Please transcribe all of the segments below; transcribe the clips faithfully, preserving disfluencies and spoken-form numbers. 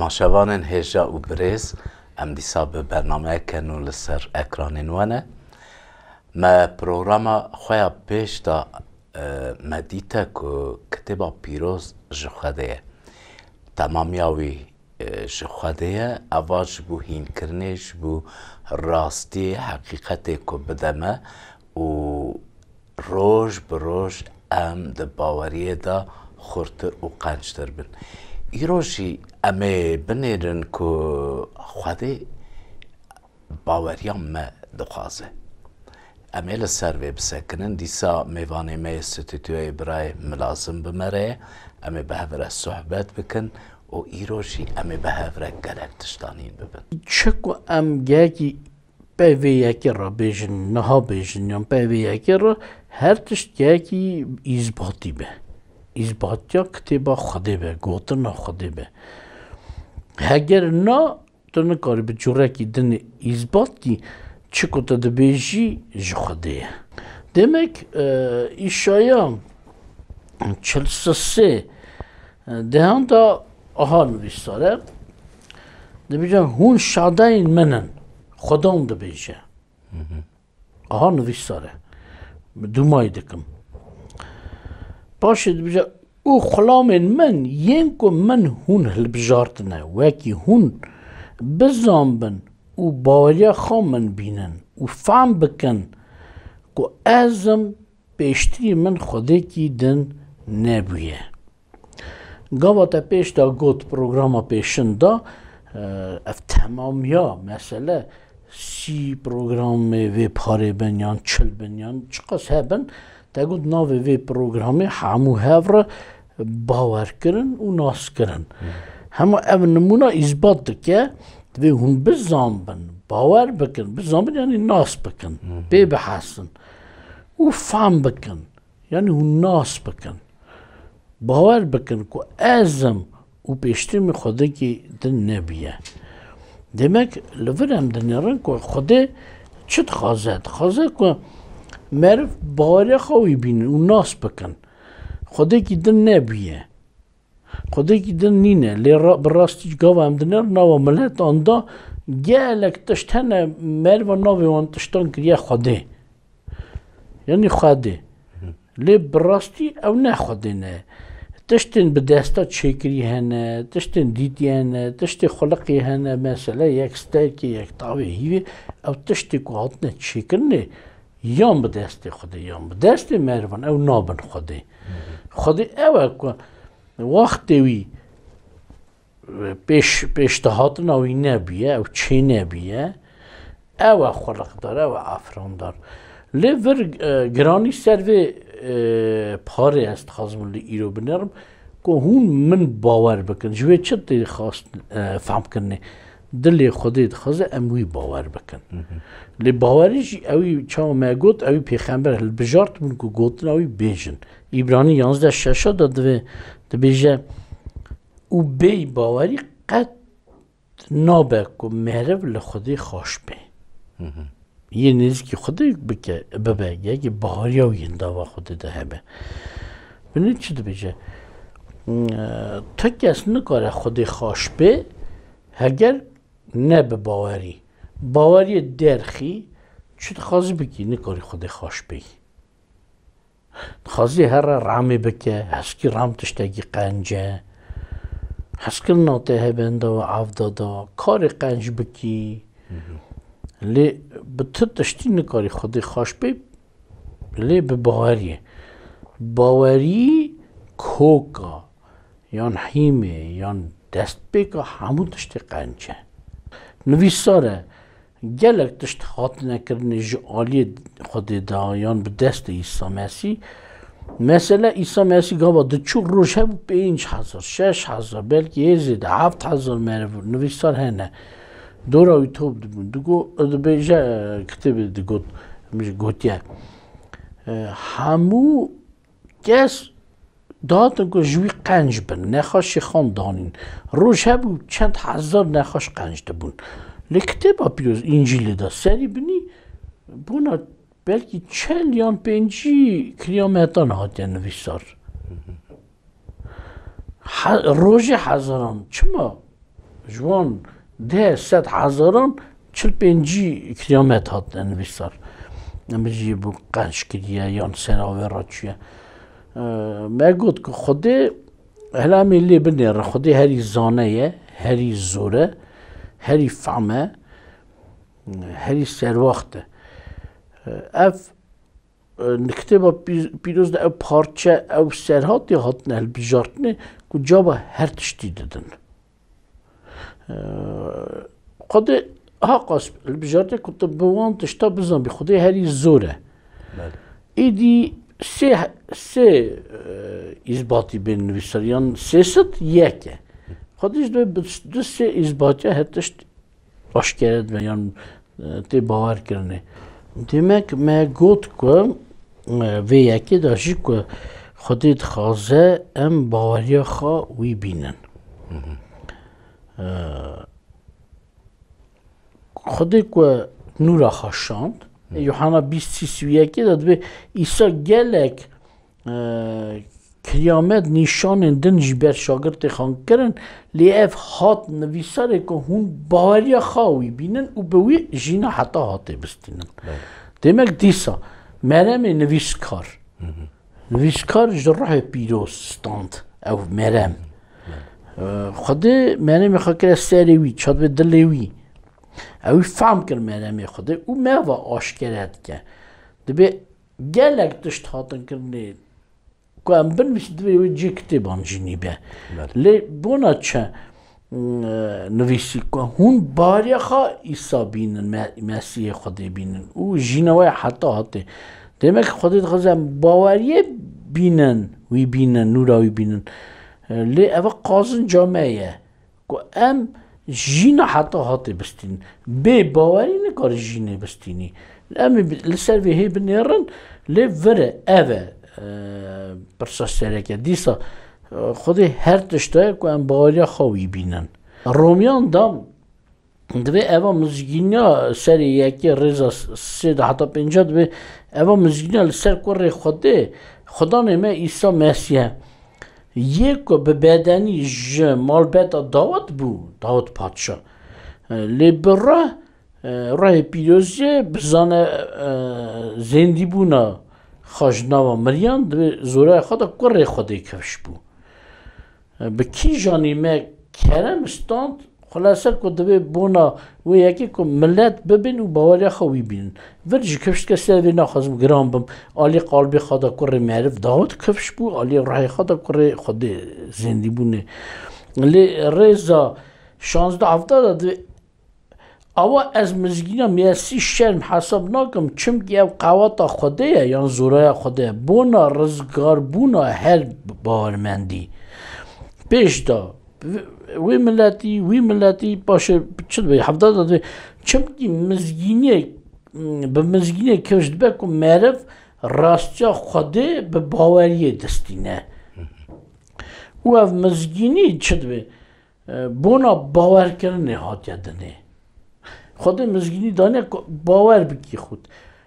Temaşevanên hêja û birêz, em dîsa bi bernameyeke nû li ser ekranên we ne. Me programa xwe ya pêş de, e, me dîte ku Kitêba Pîroz ji Xwedê ye. Temamiya wî, e, ji Xwedê ye. Eva ji bo hînkirinê, ji bo rastiyê, heqîqetê ku bide me û roj bi roj em di baweriyê de xurtir û qençtir bin. Îro jî em ê binêrin ku Xwedê baweriya me dixwaze. Em ê li ser vê bisekinin. Dîsa mêvanê me yê stûdyoyê birayê Milazim bi me re ye. Em ê bi hev re sohbet bikin û îro jî em ê bi hev re gelek tiştan hîn bibin. Çi ku em gelekî pey vê yekê re bêjin, niha bêjin yan pey vê yekê re, her tişt gelekî îzbatî be. Îzbatiya kitêba Xwedê be, gotina Xwedê be. Heger na, tu nikarî bi cûrekî din îzbat kî, çi ku tu dibêjî ji Xwedê ye. Demek, e, Îşaya çil sê, e, dehan de aha nivîsar e. Dibêje, hûn şadeyên min in. Xwedan dibêje. Aha nivîsar e. Dûmayî dikim. Paşê dibêje, û xulamên min yên ku min hûn hilbijartine, wekî hûn bizanbin û baweriya xwe min bînin û fehm bikin ku ez im, pêştirî min Xwedêkî din nebûye. Gava te pêş de got, programa pêşin de, e, ev temamiya mesele sî programê vê parê bin yan çil bin yan çiqas hebin, te got navê vê programê hemû hev re bawer kirin û nas kirin. Hema ev nimûna îzbat dike, divê hûn bizanbin, bawer bikin, bizanbin yanî nas bikin, pê bihesin û fam bikin. Yanî hûn nas bikin. Bawer bikin ku ez im û pêştirî min Xwedêkî din nebûye. Demek li vir em dinêrin ku Xwedê çi dixwaze? Dixwaze ku meriv baweriya xwe wî bînin û nas bikin. Xwedêkî din nebûye. Xwedêkî din nîne. Lê ra-, bi rastî gava em dinêrin nava miletan de gelek tişt hene, meriva navê wan tiştan kiriye Xwedê. Yanî Xwedê. Lê bi rastî ew ne Xwedê ne. Tiştên bi desta çêkirî hene, tiştên dîtî hene, tiştê xuliqî hene, mesele yek stekê, yek tavê hîvê, ew tiştê ku hatine çêkirinê, yan bi destê Xwedê, yan bi destê merivan, ew nabin Xwedê. Xwedê ew e ku wextê wî pêş, pêşdihatina wî nebûye, ew çê nebûye. Ew e xuliqdar, ew e afirandar. Lê vir, e, giranî ser vê, e, parê ez dixwazim li îro binêrim ku hûn min bawer bikin. Ji wê çi tê xwest, e, fehmkirinê? Dilê Xwedê dixwaze em wî bawer bikin. Lê bawerî jî ewî çawa me got, ewî pêxember hilbijartibûn ku gotina wî bêjin. Îbranî yanzdeh şeşa de divê, dibêje, û bêyî bawerî qet nabe ku meriv li Xwedê xweş be. Yê nêzîkî Xwedê bike, bibe, yekî baweriya wî hin dava Xwedê de hebe. Binê çi dibêje? Ti kes nikare Xwedê xweş be, heger ne bi bawerî. Baweriyê derxî, çi dixwazî bikî, nikarî Xwedê xweş bêyî. Dixwazî here ramê bike, heskî ram tiştekî qenc e. Hezkirina te hebe hinda we av da da, karê qenc bikî. Lê bi tu tiştî nikarî Xwedê xweş bê, lê bi baweriyê. Bawerî koka yan hîmê, yan destpêka hemû tiştê qenc e. Nivîsar e, gelek tişt hatine kirinê ji aliyê Xwedê de, yan bi destê Îsa Mesîh. Mesele Îsa Mesîh gava diçû roj hebû pênc hezar, şeş hezar, belkî hê zêde, heft hezar meriv nivîsar hene. Dora wî top dibûn. Digo, dibêje, kitêbê digot, min jî gotiye. E, hemû kes dihatin ku ji wî qenc bin, nexweşê xan danîn. Roj hebû çend hezar nexweş qenc dibûn. Lê kitêba pîroz Încîlê de serî binî bûna belkî çel yan pêncî kiryameta hatiye nivîsar. He-, rojê hezaran. Çima? Ji wan deh sed hezaran çil pêncî kiriyamet hatine nivîsar. Em jî bû qenc kiriye yan sera wê re çûye. E, me got ku Xwedê, hela em ê lê binêrin, Xwedê herî zane ye, herî zor e, herî fehm e, herî serwaxt e. E, ev, e, li Kitêba Pî-, Pîroz de ew parçe, ew serhatê hatine hilbijartinê ku caba her tiştî didin. E, Xwedê ha qas hilbijartê ku tu bi wan tişta bizanbî, Xwedê herî zor e. Belê. Êdî sê, sê, e, îzbatî bên nivîsar, yan sê sed yek e. Xwedê ji du, du sê îzbatiya her tişt aşkere dibe, yan, e, tê bawer kirinê. Demek me got ku, e, vê yekê de jî ku Xwedê dixwaze em baweriya xwe wî bînin. E, Xwedê ku nûra xwe şand, Yuhanna bîst sî sî û yekê de dibê Îsa gelek, e, kiriyamet, nîşanên din jî ber şagirtê xwe kirin, lê ev hat nivîsarê ku hûn baweriya xwe wî bînin û bi wî jîna heta hatê bistînin. Belê. Demek dîsa Meremê nivîskar. Nivîskar ji ruhê pîroz stand ew Merem. Belê. E, Xwedê Meremê xwe kire serê wî, çatibê dilê wî. Ew wî fehm kir Meremê Xwedê û me va aşkere dike. Dibê gelek tişt hatin kirinê. Ku em binivîsin, divê wê cihê kitêban jî nîbe. Belê. Lê bona çi, mm, nivîsî ku hûn baweriya xwe Îsa bînin, Me-, Mesîhê Xwedê bînin û jîna wê heta hatê. Demek Xwedê dixwaze em baweriyê bînin, wî bînin, nûra wî bînin. Lê ev qazinca me ye. Ku em jîna heta hatê bistînin. Bê bawerî nikare jînê bistînî. Em ê bi-, li ser vê hê binêrin, lê vir e, ev e, e, pirsa sereke. Dîsa, e, Xwedê her tişt e ku em baweriya xwe wî bînin. Romiyan de divê eva mizgîniya serê yekê rêza s-, sê de heta pênca divê eva mizgîniya li ser kurê Xwedê, Xudanê me Îsa Mesîh e. Yê ku bi bedenî ji malbeta Dawid bû, Dawid padşa. Lê bi ruh, ruhê pîrozê bi zane, e, zêndîbûna xwe ji nava miriyan di zoraya xwe de kurê Xwedê kifş bû. Bi kîjanî me kerem stand, xulase ku divê bona wê yekê ku milet bibin û baweriya xwe wî bînin. Vir jî kifş dike, ser vê naxwazim giran bim. Alî qalbê xwe de kurê meriv Dawid kifş bû, alî ruhê xwe de kurê Xwedê zêndîbûnê. Lê rêza şazdeh hevdeh de divê, awa ez mizgîna Mesîh şerm hesab nakim, çimkî ev qewata Xwedê ye, yan zoraya Xwedê ye, bona rizgarbûna her bawermendî. Pêş de, wê miletî, wî miletî, paşê çi dibe, hevdeh de divê, çimkî mizgîniyê, bi mizgîniyê kifş dibe ku meriv rastiya Xwedê bi baweriyê distîne. Û ev mizgînî çi dibe? E, bona bawerkirinê hatiye dinê. Xwedê mizgînî daniye ku bawer bikî xwed.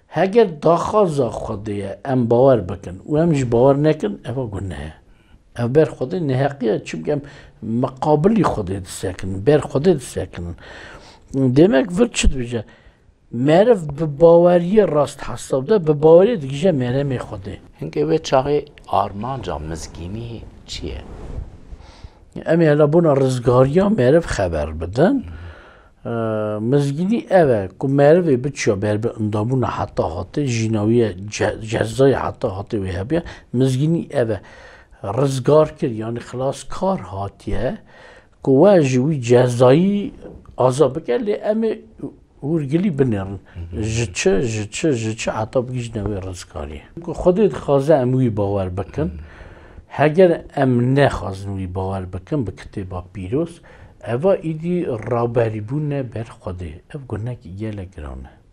Heger daxwaza Xwedê ye, em bawer bikin û em jî bawer nekin, eva guneh e. Ev ber Xwedê neheqî ye, çimkî em miqabilî Xwedê disekinin, ber Xwedê disekinin. Demek vir çi dibêje? Meriv bi baweriyê rast hesab de, bi baweriyê digije meremê Xwedê. Hinkê wê çaxê armanca mizgînî çi ye? Em ê hela bona rizgariya meriv xeber bidin. Ee, mizgînî ev e ku merivê biçiya ber bi indabûna heta hatê, jîna wî ye, ce-, cezayê heta hatê wê hebiya. Mizgînî ev e. Rizgarkir, yanî xilaskar hatiye ku we ji wî cezayî azad bike, lê em ê hûrgilî binêrin. Hı hı. Ji çi, ji çi, ji çi heta bigihîjine wê rizgariyê. Ku Xwedê dixwaze em wî bawer bikin. Hı. Heger em nexwazin wî bawer bikin bi Kitêba Pîroz, eva îdî raberîbûn e ber Xwedê. Ev gunekî gelek giran e.